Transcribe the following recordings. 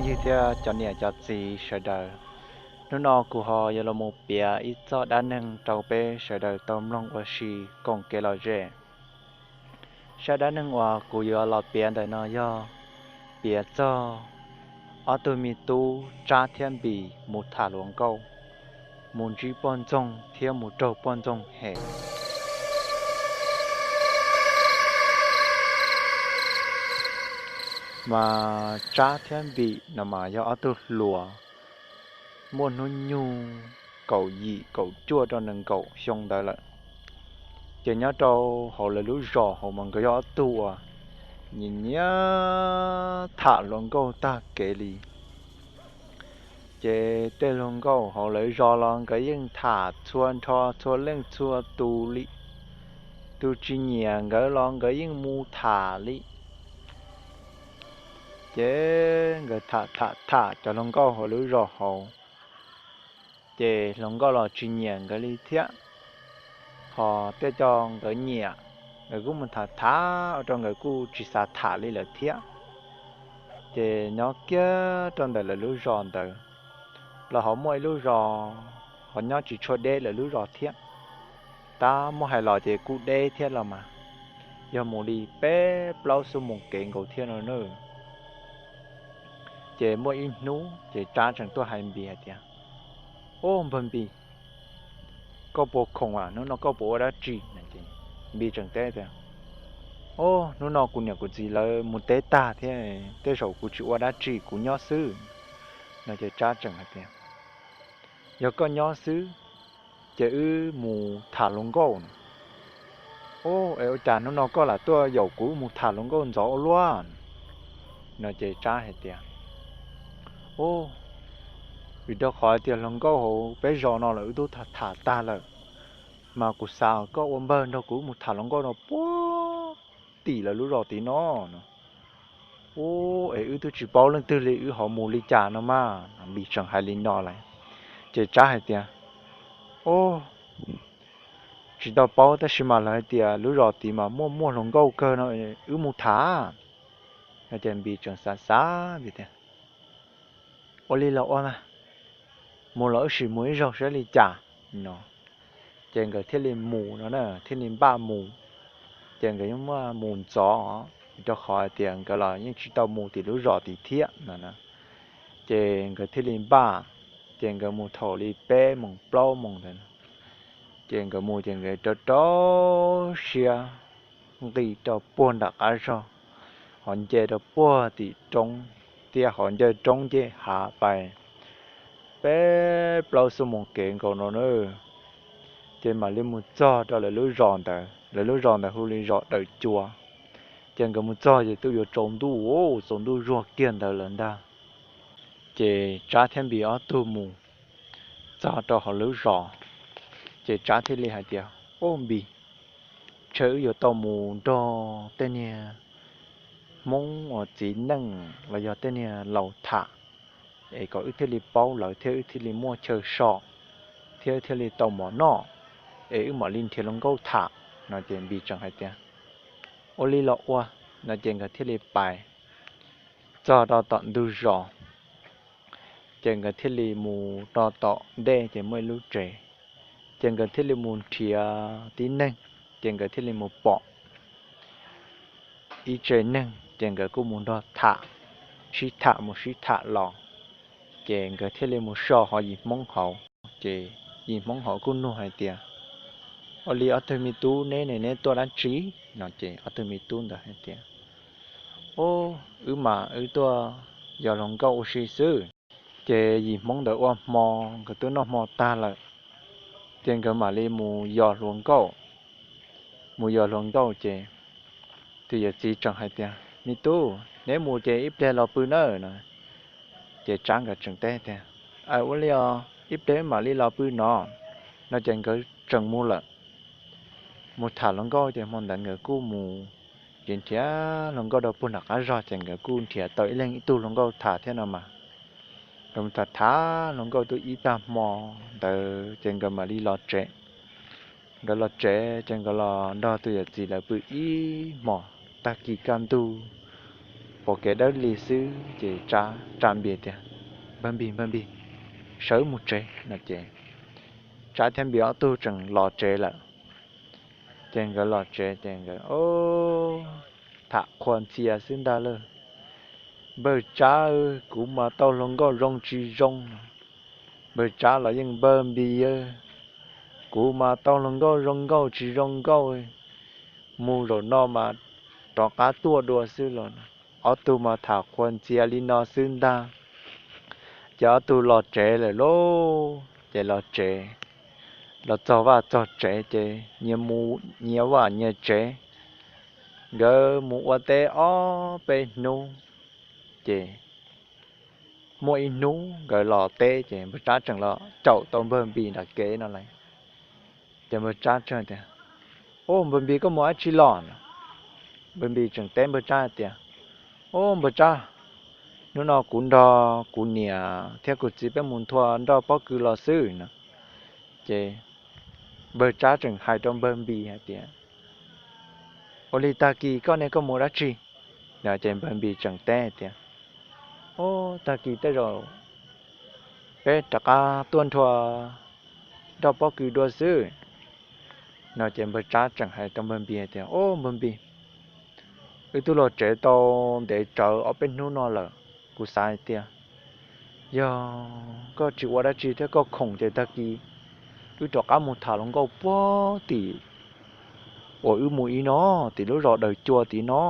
Thiab cov niam cov txiv sawv daws, hnub no kuv ho yuav los mus piav ib txoj dab neeg rau peb sawv daws tau mloog ua si koom kev lom zem. Zaj dab neeg uas kuv yuav los piav ntawm no yog piav txog ob tug me tub Tsab thiab Npis mus tham hluas nkauj, mus ntsib poj ntxoog thiab mus raug poj ntxoog hem. Mas Tsab thiab Npis no mas yog ob tug hluas muaj hnub nyoog kaum yim kaum cuaj rau nees nkaum xyoo ntawd lawm. Ces nyob rau hauv lawv lub zos hauv mas nkawd yog ob tug uas nyiam nyiam tham hluas nkauj tag kev li. Ces tej hluas nkauj hauv lawv zos los nkawd yeej tham txhua nrho txhua leej txhua tus li. Tus tsis nyiam nkawd los nkawd yeej mus tham li. Ces nkawd tham tham tham cov hluas nkauj hauv lub zos hauv, ces hluas nkauj los tsis nyiam nkawd li thiab. Ho tej co nkawd nyiam, nkawd kuj mus tham tham ua rau nkawd kuj tsis xav tham li lawm thiab. Ces nyob kiag rau ntawm lawv lub zos ntawd los ho muaj ib lub zos ho nyob tsis tshua deb lawv lub zos thiab. Tab muab hais los ces kuj deb thiab los mas, yog mus li peb plaub xuab moos kev nkaus thiab no na. Ces muaj ib hnub ces Tsab tseem tuaj hais Npis hais tias, Ub, npawg Npis, koj puas khoom, hnub no koj puas ua dab tsi? Npis tseem teb tias, Ub, hnub no kuv niam kuv txiv lawv mus teb tag thiab, tej zaum kuv tsis ua dab tsi, kuv nyob xwb. No ces Tsab tseem hais tias, Yog koj nyob xwb ces wb mus tham hluas nkauj. Ub, es ua cas hnub no koj lam tuaj yaum kuv mus tham hluas nkauj ntxov ua luaj? No ces Tsab hais tias, Ub, vim rau qhov tias hluas nkauj hauv peb zos no los wb twb tham tham tag lawm, mas kuv xav koj ua npawg nrog kuv mus tham hluas nkauj no puag tim lawv lub zos tid no. Ub, es wb twb tsis paub leej twg li, wb ho mus li cas no mas? Npis tseem hais li no lawm. Ces Tsab hais tias, Ub, tsis tau paub tab sis mas lawv hais tias lub zos tid mas muaj muaj hluas nkauj kawg no, wb mus tham. No ces Npis tseem xav xav Npis tias, Ua li los ua mas, mus los wb sim mus ib zaug saib li cas. No ces nkawd thiaj li mus no na, thiaj li npaj mus. Ces nkawd yeej muaj mus ntxov, rau qhov hais tias nkawd los yeej tsis tau mus tim lub zos tid thiab no. Ces nkawd thiaj li npaj, ces nkawd mus thaum li peb moos plaub moos ntawd. Ces nkawd mus ces nkawd rau rau siab nqis rau puag nram qab zog, ho nce rau puag tim roob, thiab ho ncaws roob ncej hav pais peb plaub xuab moos kev nkaus no na. Ces mam li mus txog rau lawv lub zos ntawd, lawv lub zos ntawd hu li zos Dawm Cua. Ces nkawd mus txog ces twb yuav tsaus ntuj, tsaus ntuj zuag kiag ntawd lawm ntag. Ces Tsab thiab Npis ob tug mus txog rau hauv lub zos, ces Tsab thiaj li hais tias, Ub Npis, ntshe wb yuav tau mus nrog tej niag Hmoob uas txiv neej los yog tej niag laus tham, es kom wb thiaj li paub lawv thiab wb thiaj li muaj chaw so, thiab wb thiaj li tau mov noj, es wb mam li nrhiav hluas nkauj tham. No ces Npis tseem hais tias, Ua li los ua. No ces nkawd thiaj li pais txog rau tom ntug zos, ces nkawd thiaj li mus rau tom ntej ces muaj ib lub tsev, ces nkawd thiaj li mus nrhiav tib neeg, ces nkawd thiaj li mus pom ib tsev neeg, ces nkawd kuj mus nrog tham, sib tham mus sib tham los, ces nkawd thiaj li mus so hauv yim Hmoob hauv. Ces yim Hmoob hauv kuj nug hais tias, Ua li ob tug me tub, neb ne neb tuaj dab tsi? No ces ob tug me tub ntawd hais tias, Ub, wb mas wb tuaj yos hluas nkauj ua si xwb. Ces yim Hmoob ntawd ua hmo, nkawd twb noj hmo tag lawm, ces nkawd mam li mus yos hluas nkauj. Mus yos hluas nkauj ces tus yawm txiv tseem hais tias, Me tub, neb mus ces ib pliag los pw nawb. No ces Tsab nkawd tseem teb tias, Aw, ua li os, ib pliag mam li los pw no. No ces nkawd tseem mus lawm. Mus tham hluas nkauj ces hmo ntawd nkawd kuj mus, ces nrhiav hluas nkauj rau puag nram qab zog ces nkawd kuj nrhiav tau ib leeg ib tug hluas nkauj tham thiab no mas. Nkawd mus tham tham hluas nkauj twb ib tag hmo ntawd ces nkawd mam li los tsev. Nkawd los tsev ces nkawd los nrog tus yawm txiv lawv pw ib hmos, tag kis kaj ntug, pom kev dawb li xwb ces Tsab tsa Npis tias, Npawg Npis, Npawg Npis, sawv mus tsev no ces Tsab thiab Npis ob tug tseem los tsev lawm. Ces nkawd los tsev ces nkawd tham qhua ntxhia xwb ntag lauj. Npawg Tsab, kuv mas tau hluas nkauj zoo tsis zoo. Npawg Tsab los yeej, Npawg Npis, kuv mas tau hluas nkauj zoo nkauj tsis zoo nkauj. Mus zaum no mas rov qab tuaj dua xwb los. Ob tug mas tham qhua ntxhia li no xwb ntag. Ces ob tug los tsev lawm lauj. Ces los tsev, los txog vaj txog tsev ces nyias mus nyias vaj nyias tsev. Nkawd mus ua teb ob peb hnub, ces muaj ib hnub nkawd los teb ces npawg Tsab tseem los caum tau npawg Npis nram kev no lawm. Ces npawg Tsab tseem tias, Au, npawg Npis, koj mus dab tsi los no? Npawg Npis tseem teb npawg Tsab hais tias, Au, npawg Tsab, hnub no kuv nrog kuv niam thiab kuv txiv peb mus nthua nroj pob kws los xwb no. Ces npawg Tsab tseem hais rau npawg Npis hais tias, Ua li tag kis koj ne, koj mus dab tsi? No ces npawg Npis tseem teb hais tias, Au, tag kis tej zaum peb rov qab tuaj nthua nroj pob kws dua xwb. No ces npawg Tsab tseem hais rau npawg Npis hais tias, Au, npawg Npis, wb twb los tsev tau ntev tsawv ob peb hnub no lawm. Kuv xav hais tias yog koj tsis ua dab tsi thiab koj khoom ces tag kis wb rov qab mus tham hluas nkauj puag tim uas wb mus ib no, tim lub zos Dawm Cua tim no.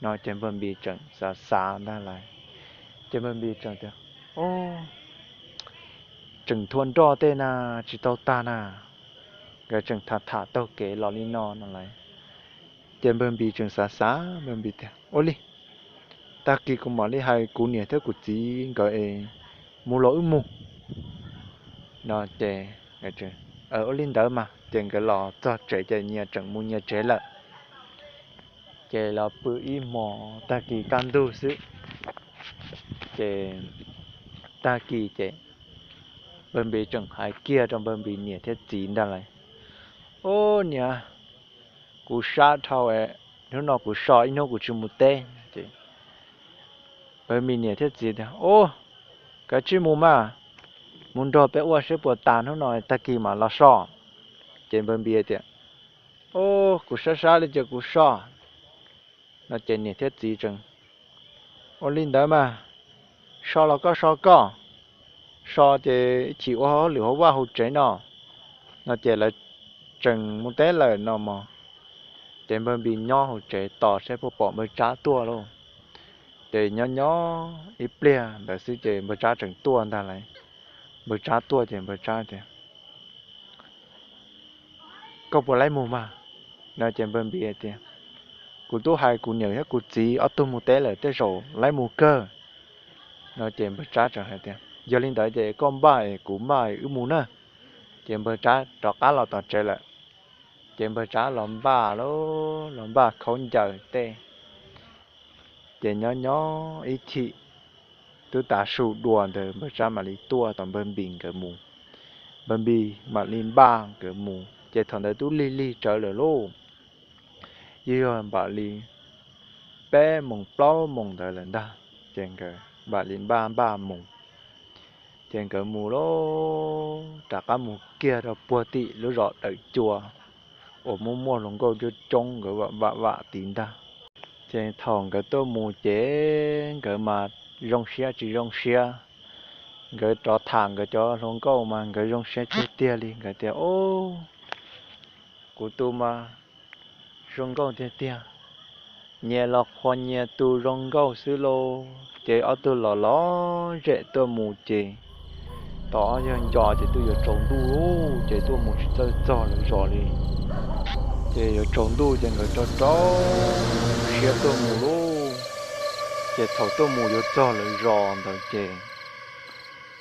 No ces npawg Npis tseem xav xav ntag lauj. Ces npawg Npis tseem tias, Au, tseem nthua nroj tej na, tsis tau tag na. Nkawd tseem tham tham taug kev los li no no lawm. Ces npawg Npis tseem xav xav, npawg Npis tias, Ua li, tag kis kuv mam li hais kuv niam thiab kuv txiv nkawd es mus los wb mus. No ces, Ua li ntawd mas. Ces nkawd los txog tsev ces nyias tseem mus nyias tsev lawm. Ces los pw ib hmos, tag kis kaj ntug xwb, ces tag kis ces npawg Npis tseem hais kiag rau npawg Npis niam thiab txiv ntag lauj, Au niam, kuv sab dhau, hnub no kuv so, ib hnub kuv tsis mus teb. Ces npawg Npis niam thiab txiv tias, Au, kav tsij mus mas, mus nrog peb ua seb puas tas, hnub no tag kis mam los so. Ces npawg Npis tias, Au, kuv sab sab li ces kuv so. No ces niam thiab txiv tseem, Ua li ntawd mas, so los koj so koj, so ces ib chim ua hauj lwm hauv vaj hauv tsev no. No ces lawv tseem mus teb lawm no mog. Ces npawg Npis nyob hauv tsev tos seb puas pom npawg Tsab tuaj lauj. Ces nyob nyob ib pliag ntawd xwb ces npawg Tsab tseem tuaj ntag lauj. Npawg Tsab tuaj ces npawg Tsab tias, Koj puas laib mus mas? No ces npawg Npis tias, Kuv twb hais kuv niam thiab kuv txiv ob tug mus teb lawm, tej zaum laib mus kawg. No ces npawg Tsab tseem hais tias, Yog li ntawd ces koj npaj es kuv npaj es wb mus na. Ces npawg Tsab rov qab los tom tsev lawm. Ces npawg Tsab los npaj lauj, los npaj khaub ncaws tej. Ces nyob nyob ib chim, twb tav su dua ntawd npawg Tsab mam li tuaj tom npawg Npis nkawd mus. Npawg Npis mam li npaj nkawd mus ces thaum ntawd twb lig lig tsawv lawm lauj. Yeej yog npaum li peb moos plaub moos ntawd lawm ntag. Ces nkawd mam li npaj npaj mus. Ces nkawd mus lauj, rov qab mus kiag rau puag tim lub zos Dawm Cua uas muaj muaj hluas nkauj coob coob nkawd vam vam tim ntag. Ces thaum nkawd tuaj mus ces nkawd mas zoo siab tsis zoo siab. Nkawd rov tham nkawd cov hluas nkauj mas nkawd zoo siab tiag tiag li, nkawd tias, Au, kuv tus mas zoo nkauj tiag tiag, nyias los qhuas nyias tus zoo nkauj xwb lauj. Ces ob tug los los zem tuaj mus ces tos ob yawg nco ces twb yuav tsaus ntuj lauj, ces tuaj mus tsis txawj txog lawv zos li. Ces yuav tsaus ntuj ces nkawd rau rau siab tuaj mus lauj. Ces thaum tuaj mus yuav txog lawv zos ntawd ces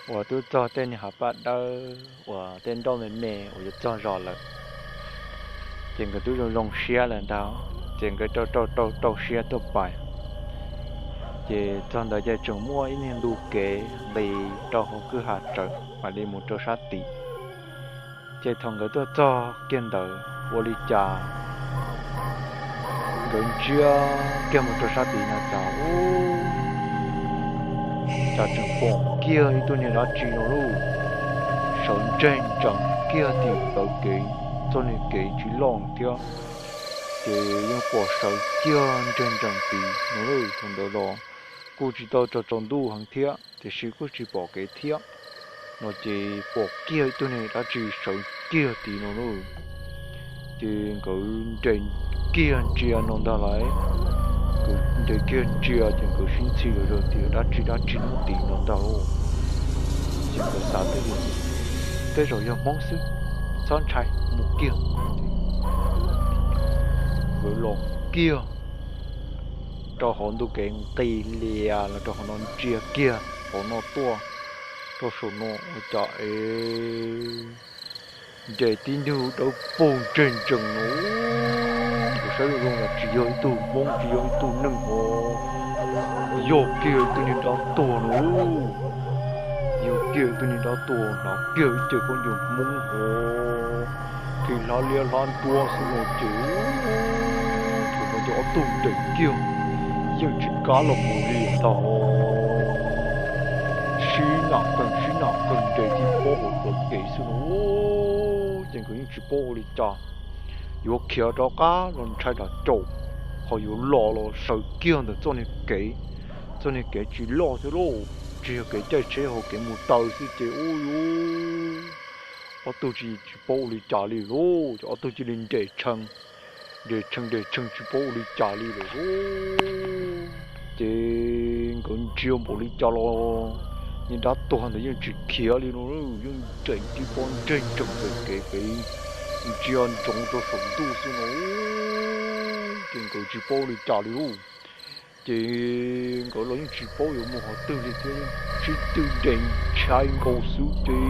uas twb txog tej niag hav paj dawb uas tej nroj me me uas yuav txog zos lawm. Ces nkawd twb zoo zoo siab lawm ntag, ces nkawd rau rau rau rau siab tuaj pais. Ces txog ntawd ces tseem muaj ib niag ntu kev nqis rau hauv kwj ha tsawv mam li mus rau sab tid. Ces thaum nkawd tuaj txog kiag ntawd ua li cas Nkawd ntsia kiag mus rau sab tid no cas, cas tseem pom kiag ib tug niag dab tsi no lauj, sawv ntseg ntsees kiag tim plawv kev, txoj niag kev tsis loj thiab, ces yeej pom sawv kiag ntseg ntsees tid no lauj. Thaum ntawd los kuj tsis tau tsaus tsaus ntuj heev thiab tiam sis kuj tsis pom kev thiab no ces pom kiag ib tug niag dab tsi sawv kiag tid no lauj. Ces nkawd nres kiag ntsia no ntag lauj. Nkawd nres kiag ntsia ces nkawd sib ntxhi zog tias dab tsi dab tsi nyob tid no ntag lauj. Ces nkawd xav tias tej zaum yog Hmoob xwb, txhob ntshai, mus kiag. Nkawd los kiag rau hauv ntug kev nqis lias los rau hauv no ntsia kiag hauv no tuaj rau saum no ua cas es nres tib ntug dawb paug ntseg ntsees no. Nkawd saib zoo zoo los tsis yog ib tug Hmoob tsis yog ib tug neeg hos, yog kiag ib tug niag dab tuag no. Yog kiag ib tug niag dab tuag hnav kiag ib ce khaub ncaws Hmoob hos, khi hlab liab hlab nruab xwb no ces thaum no ces ob tug nres kiag yeej tsis kam los mus li ntag. Sib nam qees sib nam qees nres tib pob hauv plawv kev xwb no ces nkawd yeej tsis paub ua li cas. Yuav khiav rov qab los ntshai nram caum, ho yuav los los sawv kiag ntawm txoj niag kev. Txoj niag kev tsis loj thiab lauj, tsis yog kev caij tsheb hauv kev mus taw xwb ces ub yuv, ob tug tsis tsis paub ua li cas li lauj, ces ob tug cia li nres tshee, nres tshee nres tshee tsis paub ua li cas li lawm lauj. Ces nkawd ntsia npaum li cas los niag dab tuag ntawd yeej tsis khiav li no, yeej nres tib pob ntseg ntsees ntawm kev pem, ntsia ntsoov rau saum ntuj xwb no. Ces nkawd tsis paub ua li cas li lauj. Ces nkawd los yeej tsis paub yuav mus qhov twg li thiab, sib tw nres ntshai nkaus xwb ces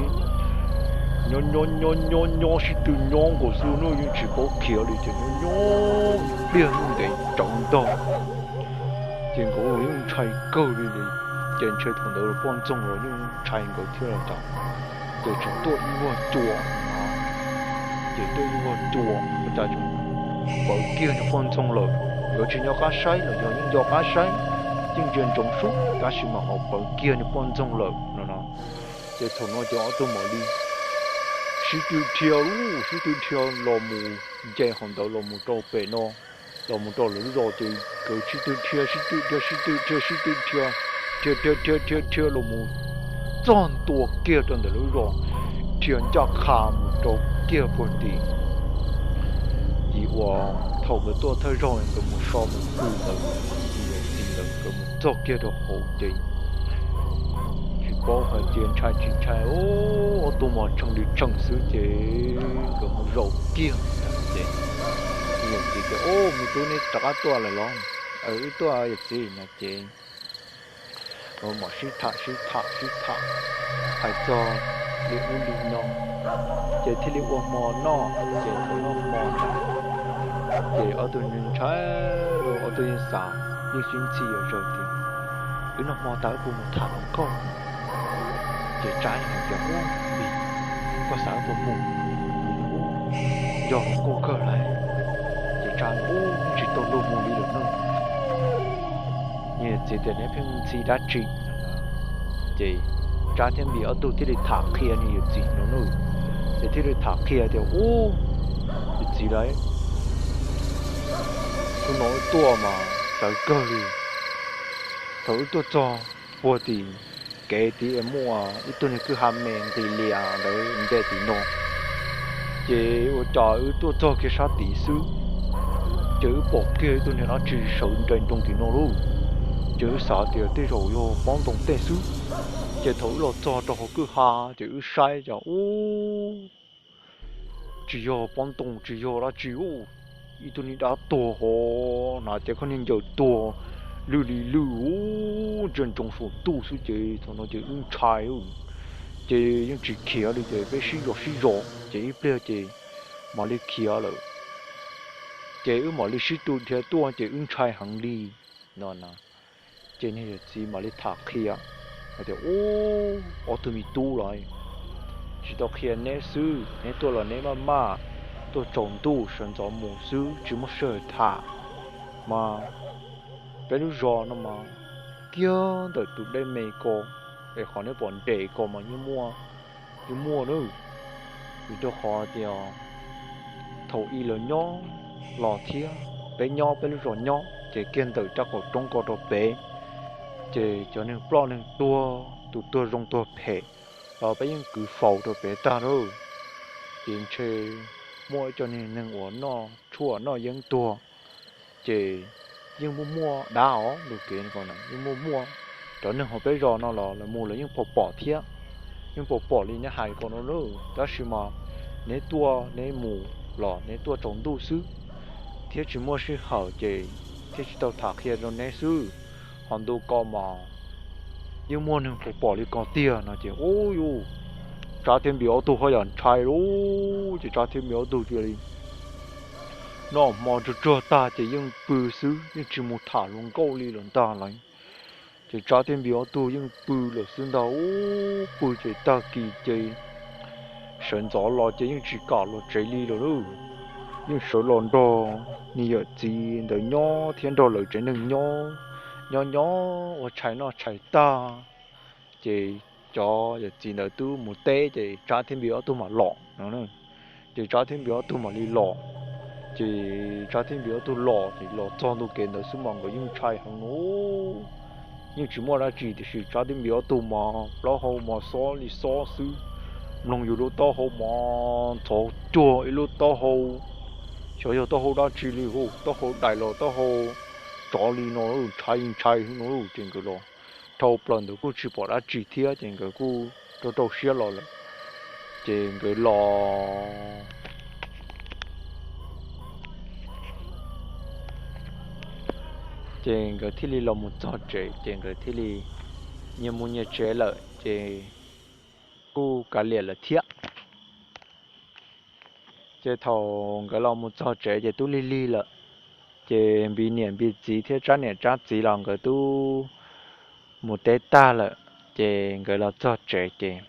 nyob nyob nyob nyob nyob sib tw nyob nkaus xwb no yeej tsis paub khiav li ces nyob nyob ib pliag yeej ntev tsawv ntag. Ces nkawd los yeej ntshai kawg li, ces ntshe thaum ntawd poj ntxoog los yeej ntshai nkawd thiab los cas, ces tseem tuaj ib vuag cua, ces tuaj ib vuag cua ua cas tseem pawv kiag niag poj ntxoog lawm. Yuav tsis nco qab saib los yog yeej nco qab saib, yeej ntsia ntsoov sub tab sis mas ho pawv kiag niag poj ntxoog lawm no no. Ces thaum no ces ob tug mam li sib tw dhia, sib tw dhia los mus nce hauv ntawd los mus rau pem no, los mus rau lawv lub zos ces nkawd sib tw dhia sib tw dhia sib tw dhia sib tw dhia, dhia dhia dhia dhia dhia los mus txog ntua kiag rau ntawm lub zos, dhia ncaj qha mus rau kiag puag tim. Ces uas thaum nkawd tuaj thawj zaug nkawd mus so mus pw ntawd, ces yawm txiv ntawd nkawd mus txog kiag rau hauv ces tsis paub hais tias ntshai tsis ntshai, ob tug mas tshee li tshee xwb ces nkawd mus zaum kiag ces yawm txiv tias, Ub, me tub, neb rov qab tuaj lawm los? Wb tuaj yawm txiv no ces mam sib tham sib tham sib tham hais txog li ub li no, ces thiaj li ua hmo noj ces thaum noj hmo ntawd ces ob tug ntshai, ob tug yeej xav, yeej sib ntxhi zog tias, Wb noj hmo tas wb puas mus tham hluas nkauj? Ces Tsab hais tias, Ub, Npis, koj xav wb puas mus? Nco hluas nkauj kawg lauj. Ces Tsab, Ub, tsis tau luag mus li lawm no. Nws yawm txiv tias, Neb pheej ntxhi dab tsi? Ces Tsab thiab Npis ob tug thiaj li tham qhia nws yawm txiv no na. Ces thiaj li tham qhia tias, Ub, yawm txiv lauj, hnub no wb tuaj mas txawv kawg li. Thaum wb tuaj txog puag tim kev tid es muaj ib tug niag kwj ha me nqis lias ntawd nce tim no, ces ua cas wb tuaj txog kiag sab tid xwb, ces wb pom kiag ib tug niag dab tsi sawv nres nroos tim no lauj. Ces wb xav tias tej zaum yog pob ntoo tej xwb. Ces thaum wb los txog rau hauv kwj ha ces wb saib cas ub, tsis yog pob ntoo tsis yog dab tsi, ib tug niag dab tuag ho hnav cev khaub ncaws tuag lwj li lwj, ntsia ntsoov saum ntuj xwb ces thaum no ces wb ntshai, ces yeej tsis khiav li ces peb sib zos sib zos ces ib pliag ces mam li khiav lawm. Ces wb mam li sib tw dhia tuaj ces wb ntshai heev li no na. Ces niag yawm txiv mam li tham qhia hais tias, Ub, ob tug me tub lauj, tsis tau qhia neb xwb, neb tuaj los neb maj maj, tuaj tsaus ntuj sawv ntxov mus xwb tsis muaj sij hawm tham. Mas peb lub zos no mas kiag ntawm tus dej me ko, es qhov neb pom nres ko mas yeej muaj, yeej muaj na. Vim rau qhov tias thaum ub lawv nyob los thiab peb nyob peb lub zos nyob ces kiag ntawm rab qaum roob ko rau pem, ces cov neeg ploj neeg tuag, tus tuag zoo tuag phem los peb yeej kwv faus rau pem tag lawm. Ces ntshe muaj ib co neeg uas noj tshuaj noj yeeb tuag, ces yeej muaj muaj dab os, lus kev ko yeej muaj muaj. Cov neeg hauv peb zos no los lawv mus lawv yeej pom pom thiab, yeej pom pom li neb hais ko no lawm, tab sis mas neb tuaj neb mus los neb tuaj tsaus ntuj xwb, thiab tsis muaj sij hawm ces thiaj tsis tau tham qhia rau neb xwb. Ho ntu ko mas yeej muaj neeg pom pom li ko tiag no ces ub yuv, Tsab thiab Npis ob tug ho yam ntshai lauj. Ces Tsab thiab Npis ob tug cia li noj hmo tsuag tsuag tag ces yeej pw xwb, yeej tsis mus tham hluas nkauj li lawm ntag lauj. Ces Tsab thiab Npis ob tug yeej pw lawm xwb ntag, ub pw ces tag kis ces sawv ntxov los ces yeej tsis kam los tsev li lawm lauj. Yeej sawv los nrog niag yawm txiv ntawd nyob thiab nrog lawv tsev neeg nyob, nyob nyob ua tshais noj tshais tag ces cov yawm txiv ntawd twb mus teb ces Tsab thiab Npis ob tug mam los no. Ces Tsab thiab Npis ob tug mam li los. Ces Tsab thiab Npis ob tug los ces los txog ntu kev ntawd xwb mas nkawd yeej ntshai heev no. Yeej tsis muaj dab tsi tiam sis Tsab thiab Npis ob tug mas plaub hau mas xob li xob xwb. Mloog yus lub taub hau mas ntxhov cuag ib lub taub hau, xyov yog taub hau dab tsi li, taub hau dais los taub hau tsov li no, ntshai ntshai no. Ces nkawd los dhau plaws ntawd kuj tsis pom dab tsi thiab ces nkawd kuj rau rau siab los lawm. Ces nkawd los, ces nkawd thiaj li los mus txog tsev ces nkawd thiaj li nyias mus nyias tsev lawm ces kuj kav liam lawm thiab. Ces thaum nkawd los mus txog tsev ces twb lig lig lawm. Ces Npis niam Npis txiv thiab Tsab niam Tsab txiv los nkawd twb mus teb tag lawm. Ces nkawd los txog tsev ces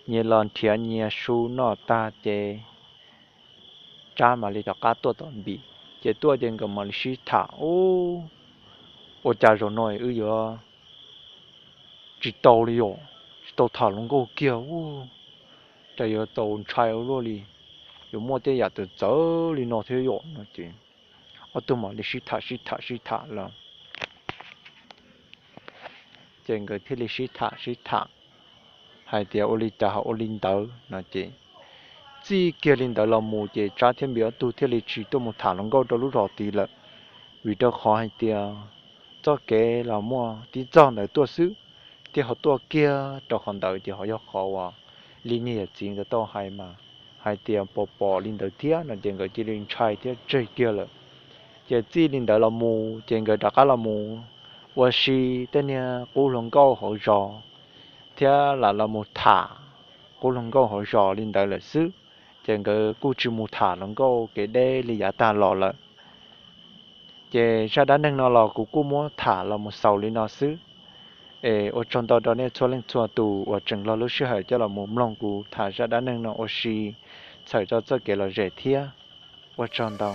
nyias los nrhiav nyias su noj tag ces Tsab mam li rov qab tuaj tom Npis. Ces tuaj ces nkawd mam li sib tham, ub, ua cas zaum no wb yuav tsis tau li yom, tsis tau tham hluas nkauj kiag ub, cas yuav txaus ntshai ua luaj li, yuav muaj tej yam txawv txawv li no thiab yom no ces ob tug mam li sib tham sib tham sib tham los ces nkawd thiaj li sib tham sib tham hais tias ua li cas ho ua li ntawd no ces txij kiag li ntawd los mus ces Tsab thiab Npis ob tug thiaj li tsis tuaj mus tham hluas nkauj rau lub zos tid lawm. Vim rau qhov hais tias txoj kev los muaj tib txoj ntawd tuaj xwb, thiaj ho tuaj kiag rau qhov ntawd ces ho yog qhov uas li niag yawm txiv nkawd tau hais mas hais tias pom pom li ntawd thiab no ces nkawd cia li ntshai thiab tseg kiag lawm. Ces txij li ntawd los mus ces nkawd rov qab los mus ua si tej niag qub hluas nkauj hauv zos thiab lam los mus tham qub hluas nkauj hauv zos li ntawd lawm xwb. Ces nkawd kuj tsis mus tham hluas nkauj kev deb li yav tag los lawm. Ces zaj dab neeg no los kuv kuj muab tham los mus xaus li no xwb. Es ua tsaug ntau rau nej txhua leej txhua tus uas tseem laug lub sij hawm coj los mus mloog kuv tham zaj dab neeg no ua si txhawm rau txoj kev lom zem thiab. Ua tsaug ntau.